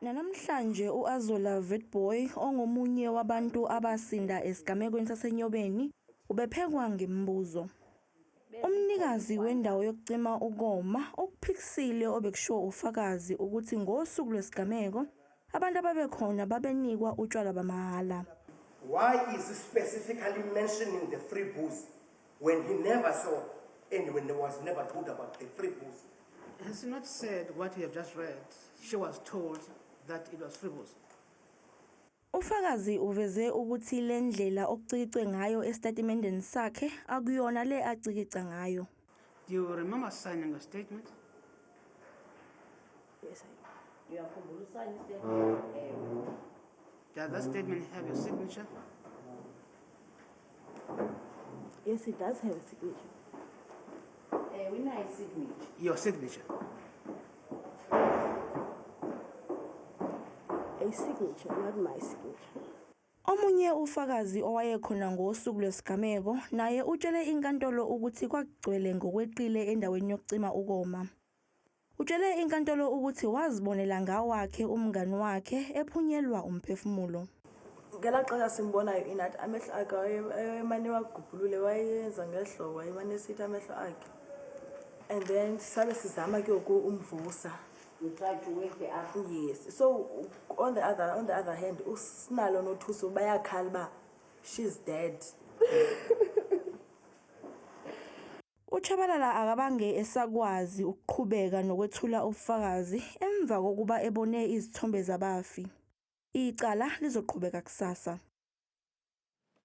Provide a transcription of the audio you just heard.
Nanamhlanje u-Azola Witbooi ongomunye wabantu abasinda esigamekweni saseNyobeni ubephekwa ngemibuzo. Umnikazi wendawo yokucima ukoma ukuphikisile obekushiwo ufakazi ukuthi ngosuku lwesigameko abantu ababekhona babenikwa utshwala bamahhala. Why is he specifically mentioning the free booze when he never saw and when he was never told about the free booze? Has he not said what you have just read? She was told that it was free booze. Ufakazi uveze ukuthi le ndlela okucikicwe ngayo esitatimendeni sakhe akuyona le acikica ngayo. Do you remember signing a statement? Yes, I do. Uyakhumbula usayina istatement? Ewe. Does that statement have your signature? Yes, it does have a signature. Ewe, inayo isignature. Your signature. A signature, not my signature. Omunye ufakazi owayekhona ngosuku lwesigameko naye utshele inkantolo ukuthi kwakugcwele ngokweqile endaweni yokucima ukoma. Utshele inkantolo ukuthi wazibonela ngawakhe umngani wakhe ephunyelwa umphefumulo. Ngelaa xesha simbonayo inathi amehlo akhe wayemane wagubhulule, wayenza ngeli hlobo, wayemane esithi amehlo akhe, and then sabe sizama ke ngoku umvusa. You tried to wake her up. Yes, so on the other hand, uSinalo noThuso bayakhala uba she's dead. UTshabalala akabange esakwazi ukuqhubeka nokwethula ubufakazi emva kokuba ebone izithombe zabafi. Icala lizoqhubeka kusasa.